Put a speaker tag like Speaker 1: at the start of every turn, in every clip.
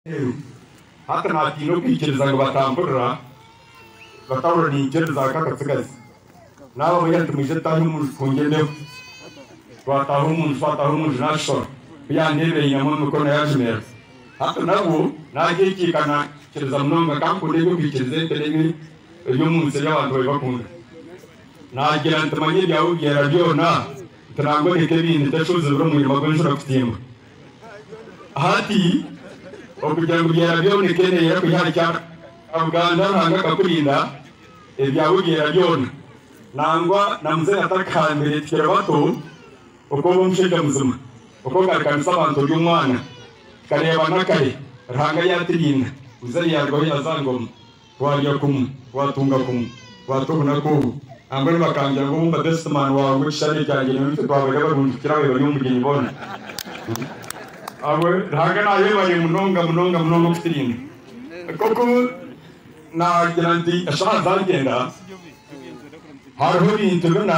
Speaker 1: Hati naatiina okwikiriza ngu batampurira, batahurira niinyikiriza nk'akatsigazi. Naababwira nti, Mwije tutaahe omu nju tuhungye embeho. Twataaha omu nju, twataaha omu nju naakishora. Ku yandeebire yainyamu omu mikono yaajumeera. Hati nabwo naagyekiikana naikiriza munonga nka nkunda eby'okwikiriza ente n'eby'omu nsi ebi abantu bari bakunda. Naagira nti, Manya ebyawe byera byona, nti nangwa ndeka ebindi ntashuuzibire omu mwirima gw'enjura kutimba. Hati okugira ngu byera byona eka neeyera kwiha ahari kya Buganda Ruhanga akakurinda ebyawe byera byona nangwa na muzeeyi atakahambire tukiri bato oku oba omushaija muzima oku okarikanisa abantu ori omwana tukareeba nakare Ruhanga yaaturinda muzeeyi yaarugaho yaaza ngoma Twarya kumwe, twatunga kumwe, twata obunaku obu. Nambwenu bakangira ngu obu mba best man waawe ngu ekishushani kyangye nyowe nitwe twabaire abarungi kukira ababaire bari omu bugyenyi boona. Ahabwe Ruhanga nayebare munonga munonga munonga okuturinda. Nk'oku nagira nti eshaaha zagyenda, hariho ebintu bina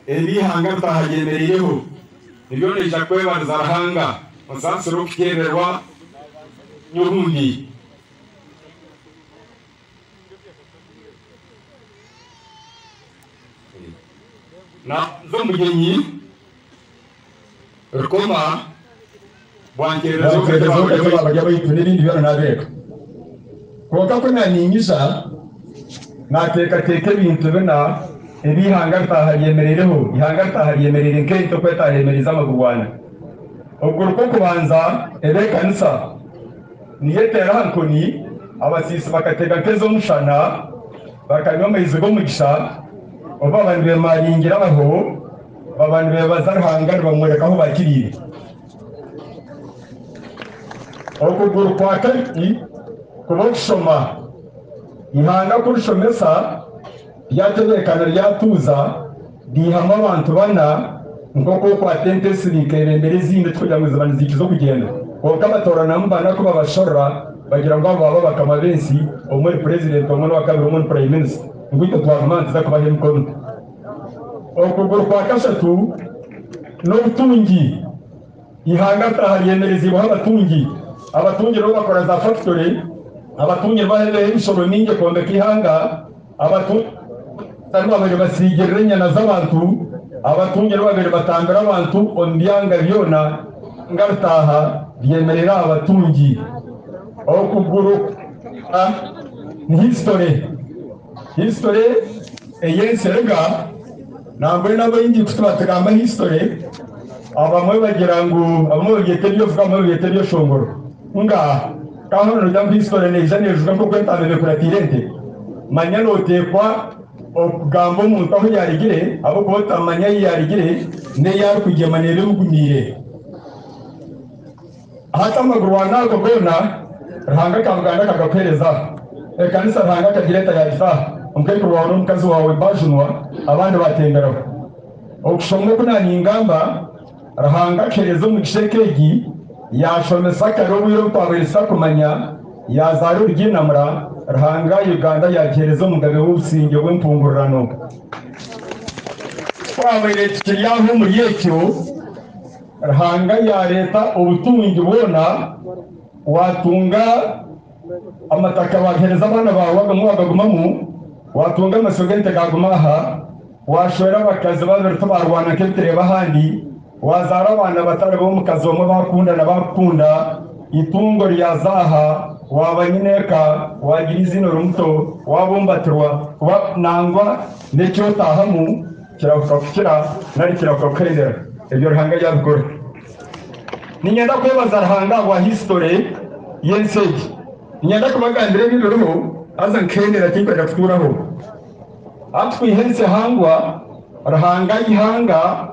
Speaker 1: ebi eihanga ritahagyemereireho. Nibyo naija kwebariza Ruhanga onsaasire okukyerererwa nyobundi. Naaza omu bugyenyi Rukoma bwankyerereza
Speaker 2: Bwankyerereza baabarya baitu n'ebindi byona naabeeka. Kwonka ku naaniinyija, naateekateeka ebintu bina ebi eihanga ritaaha ryemereireho, eihanga ritaaha ryemereire nk'ente oku etaaha eyemereize amaguru ana. Okuguru kw'okubanza eba ekanisa. Niyo eteera aha nkoni, abasiisi bakatega nk'ez'omushana, bakanywa amaizi g'omugisha, obu baba nibeemaringira aho, baba nibeebaza Ruhanga nibamworeka ahu bakiriire. Okuguru kwa kabiri kuba okushoma. Eihanga ku rishomesa, ryatebeekana ryatuuza, riihamu abantu bana nk'oku okwata ente esiriika ebembera ezindi kugira ngu ziba niziikiza okugyenda. Kwonka batooranamu bana ku babashorora bagira ngu abo baaba bakama b'ensi, omwe ni purezidenti, omwe n'owakabiri, omwe ni purayime minisita, ngu itwe twaguma nituza kubaha emikono. Okuguru kwa kashatu n'obutungi. Eihanga ritaaha ryemereziibweho abatungi. Abatungi nibo bakora za fakitore, abatungi nibo baheebwaho emishoro mingi kwombeka eihanga, abatungi nibo babaire basiigirira enyana z'abantu, abatungi nibo babaire batambira abantu omu byanga byona. Eihanga ritaaha ryemereire aha batungi. Okuguru ni history. History ey'ensi erega nambwenu abaingi ku tuba tugamba history abamwe bagira ngu abamwe babyeta ebyovuga abamwe babyeta ebyoshongoro. Ngaaha, ka hoona nogira ngu history neija nejuga nk'oku entaama eba ekuratiire ente? Manya noteekwa okugamba omuntu ahu yaarugire ahabw'okuba otamanya ahu yaarugire n'ei arikugyema neeba emugumiire. Hati amaguru wana ago goona Ruhanga ka Buganda akagakuhereza. Ekanisa Ruhanga akagireeta yagita aha. Omukaikuru waawe n'omukazi waawe baajunwa abandi baatemberaho. Okushoma oku naaningamba, Ruhanga akahereza omugisha eka egi, yaashomesa kare obwire obu twabaire tutakumanya, yaazaara orugiinamura, Ruhanga Uganda yaagihereza omugabe w'obusingye bw'empungurirano. Ku twabaire tukiri aho omuri ekyo, Ruhanga yaareeta obutungi bwona, waatunga amataka waagiheereza abaana baawe agamwe waagagumamu, waatunga amasyo g'ente gaaguma aha, waashwera abakazi babiri tibaarwana nk'ebi tureeba ahandi, waazaara abaana batari b'omukazi omwe baakundana baakukunda, eitungo ryaza aha, waaba nyineeka, waagira eiziina ori muto, waabumbatirwa, nangwa n'eki otaahamu Kirahuka kukira nari kirahuka kuhendera? Ebyo Ruhanga yaabikora. Niinyenda kwebaza Ruhanga ahabwa history y'ensi egi. Niinyenda kubagambira ebi biriho haza nkahendera tinkwenda kutuuraho. Hati kwiha ensi ehangwa, Ruhanga aihanga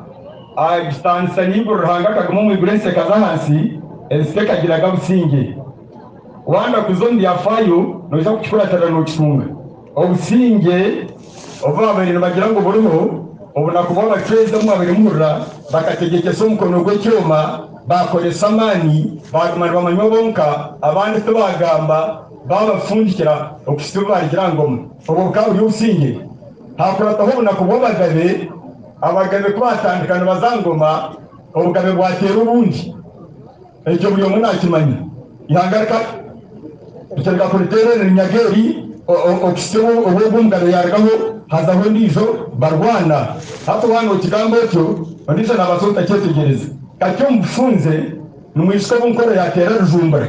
Speaker 2: agitandisa n'eiguru Ruhanga akaguma omu iguru ensi ekaza ahansi, ensi tekagiraga busingye. Wanda kuza omu byafaayo noija kukikuratirira nookitunga. Obusingye obu baabaire nibagira ngu buriho, obunaku bw'abacwezi obu mwabaire muhurira, bakategyekyesa omukono gw'ekyoma, baakoresa amaani, baaguma nibamanywa bonka, abandi tibaagamba, baabafundikira okuhitsya obu baarigira aha ngoma. Obwo bukaba buri obusingye. Haakurataho obunaku bw'abagabe, abagabe ku baatandika nibaza aha ngoma, obugabe bwateera obundi. Ekyo buri omwe naakimanya. Ihanga rikaba kuriteera erinyaga eri okuhitsya obu ogwo omugabe yaarugaho hazaho ondiijo barwana. Hati waaba nookigamba otyo, ondiijo naabaasa obutakyetegyereza. Kati omu bufunze nimwijuka obu Nkore yaateera Rujumbura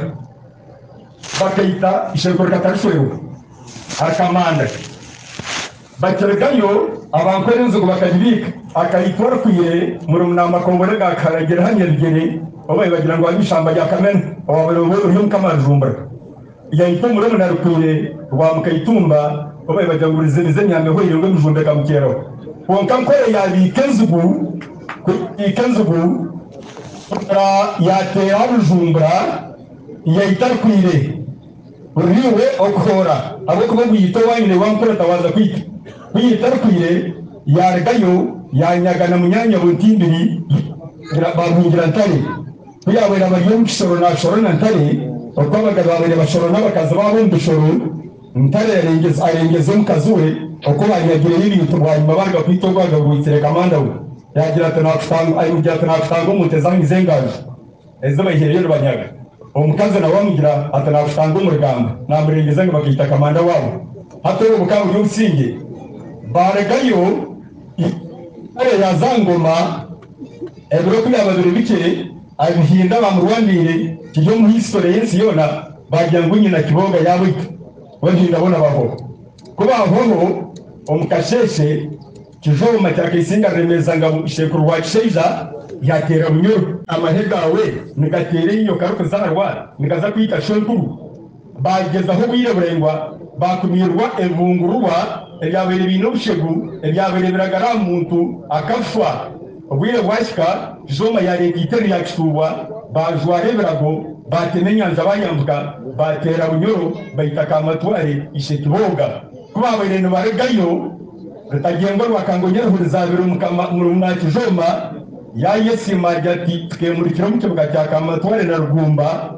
Speaker 2: bakaita Ishenkuru Katarishwerwa ahari Kamanda. Bakirugayo, abankore enzigu bakagibiika. Akaitwa orikwire murumuna Makombore ga Karagira aha Nyabigyere, ou babaire bagira ngu ari omu ishamba rya Kamena, owaabaire ori Omukama Rujumbura. Yaitwa omurumuna Rukwire rwa Mukaitumba, ou babaire bagira ngu Ruziriza emyamba ehweire ngu emijumba ekamuteeraho. Kwonka Nkore yaabiika enzigu, ku yaabiika enzigu, yaateera Rujumbura, yaita Rukwire. Ruriiwe okuhoora, ahabw'okuba ogwiyita owaanyu naiwe wamukurata waaza kwita. Ku yaita Rukwire, yaarugayo yaanyaga na munyaanyabo Ntimbiri baabuhingira Ntare. Ku yaabaire aba ari omu kishoro naashorona na Ntare, oku abagabe baabaire bashorona abakazi baabo omu bishoro, Ntare arengyeza omukazi we oku baanyagireyo ebintu bwanyima baaruga kwita ogwo agabwitsire kamanda we. Yaagira ati, Naakutanga omu nte zanyu z'engaaju. Ezi baihireyo nibanyaga. Omukazi nawe amugira ati, Naakutanga omu rugamba. Naamurengyeza ngu bakaita kamanda waabo. Hati obwo bukaba buri obusingye. Baarugayo, Ntare yaaza aha ngoma. Ebiro ku byaba biri bikye, abihinda baamurwaniire kiri omu history y'ensi yoona, baagira ngu nyina Kibooga yaabaita. Abahinda boona baahwaho. Ku baahwaho, omu kasheeshe, Kijooma kya Kaisinga Ruremeeza Ngabo Ishenkuru Rwakishaija yateera Bunyoro. Amahe gaawe nigateera einyo karikuzaarwa nigaza kwita shwenkuru. Baagyezaho obwire buraingwa baakumiirwa ebibungururwa ebyabaire biine obushegu ebyabaire biragara aha muntu akafa. Obwire bwahika Kijooma yaareeta eitero rya Kituubwa baajwara ebirago baatema enyanja baayambuka baateera Bunyoro baita Kamatware Ishe Kibooga. Ku baabaire nibarugayo, Rutagyengwa rwa Kangonya Ruhurizaabire Omukama Murumuna Kijooma yaayesiima agira ati, Tukemurikira omu kibuga kya Kamatware na Rugumba,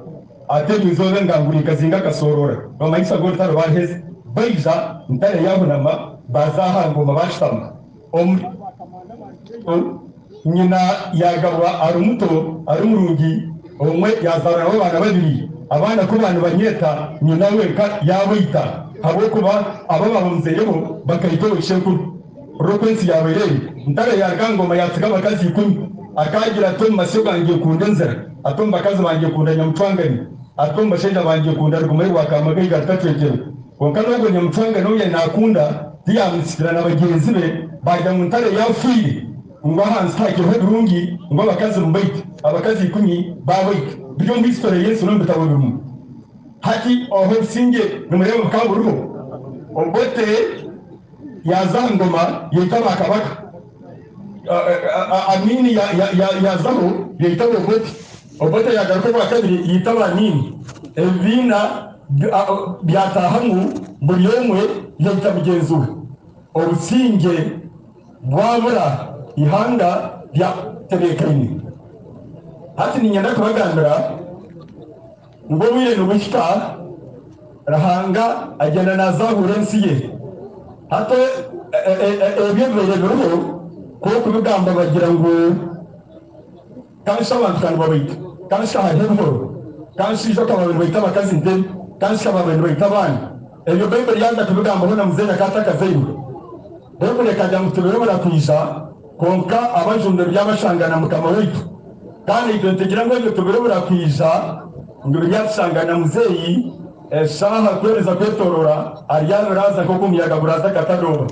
Speaker 2: ati eryo izooba engangura ekazinga akasooroora. Bamanyisa gu orutaro baruheza. Baija, Ntare yaahunama, baaza aha ngoma baashutama. Omuri abo bakamanda baarugireyo, nyina yaagabwa ari muto ari murungi, omwe yaazaarwa nabo abaana babiri. Abaana ku baaba nibanyeeta, nyina wenka yaabaita, ahabw'okuba abo abaabamuzaireho bakaita ow'eishenkuru. Hurira oku ensi yaabaire eri. Ntare yaaruga aha ngoma yaatsiga abakazi ikumi. Akaagira ati, Omu masyo gangye nkunda enzira, ati omu bakazi bangye nkunda nyamucwangani, ati omu bashaija bangye nkunda Rugumayo rwa Kaamagaiga rutacwekyerwa. Kwonka n'ogwo nyamucwangani ou yaabaire naakunda tiyaamutsikira na bagyenzi be baagira ngu Ntare yaafiire, ngu ahansi tihakiriho ebirungi, ngu abakazi mubaite, abakazi ikumi baabaita. Biri omu history y'ensi n'omu bitabo birimu. Hati oho obusingye nimureeba bukaba buriho? Obote yaaza aha ngoma yaita ba kabaka. Amiini yaazaho yaita Obote. Obote yaagaruka obwakabiri yaita ba Amiini. Ebibiina byataahamu buri omwe yaita mugyenzi we. Obusingye bwabura eihanga ryatebeekaine. Hati niinyenda kubagambira ngu obwire nibuhika Ruhanga agyenda naazaahuura ensi ye. Hati ebyo ebibaire biriho ku orikubigamba bagira ngu kanshi abantu ka nibabaita, kanshi ka hariho ebihoro, kanshi ijo ka baabaire nibaita abakazi ntebe, kanshi ka baabaire nibaita abaana. Ebyo Baibuli yaaza kubigambaho na muzeeyi akaba atakazairwe. Baibuli ekagira ngu tibiribura kwija, kwonka abajunde biryabashanga na Mukama waitu. Kandi naitwe nitugira ngu ebyo tibiribura kwija, ngu biryatushanga na muzeeyi, eshaaha ku eriza kwetoorora, aryabiraaza nk'oku omuyaga guraaza akatadooba.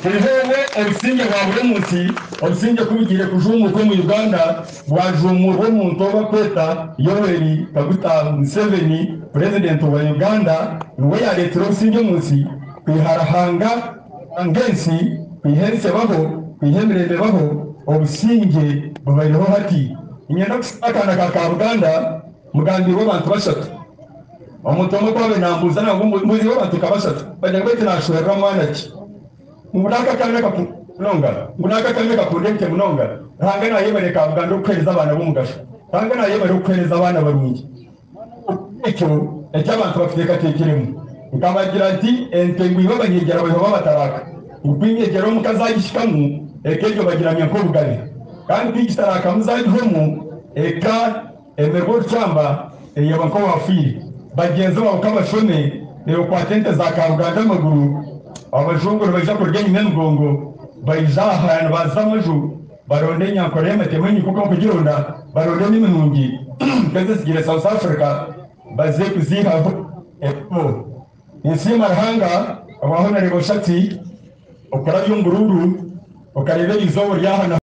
Speaker 2: Tihobwo obusingye bwa buri omu nsi, obusingye ku bugiire kujuumuuka omu Uganda, bwajuumuurwa omuntu ou barikweta Yoweri Kaguta Museveni, Purezidenti wa Uganda, niwe yaareetire obusingye omu nsi. Kwiha Ruhanga ahanga ensi, kwiha ensi ebaho, kwiha emirembe ebaho, obusingye bubaireho hati. Niinyenda kusiima akaana ka Kabuganda mugambiirwe abantu bashatu. Omuntu omwe ku abaire nambuuza nangwa mbuuziibwe abantu nka bashatu bagira ngu beitu naashwerera mwana ki? Ngu n'aka akaana kakunda munonga, ngu n'aka akaana kakunda ente munonga. Ruhanga naayebare Kabuganda okukuheereza abaana b'omugasho. Ruhanga naayebare okukuheereza abaana barungi. Ekyo eki abantu bakiteekateekiremu. Nkabagira nti, Ente ngu iwe abanyegyera baiho b'abataraaka, ngu ku enyegyera omukazi agihikamu, eka egyo bagiramya nk'obugabe. Kandi ku egitarakamu zaagihwamu, eka emerwa orukyamba. Reeba nk'owaafiire. Bagyenzi baawe kabashome, reeba okwate ente za Karuganda amaguru, abajungu nibaija kuruga enyima emigongo, baije aha nibaza amaju, baronde enyankore y'amatema enyika oku barikugironda, baronde n'eminungi nk'ezitsigaire South Africa baze kuziihaho ebo. Ninsiima Ruhanga obwaho nareeba oshati okurabya omu buruuru okareeba eriizooba ori aha na.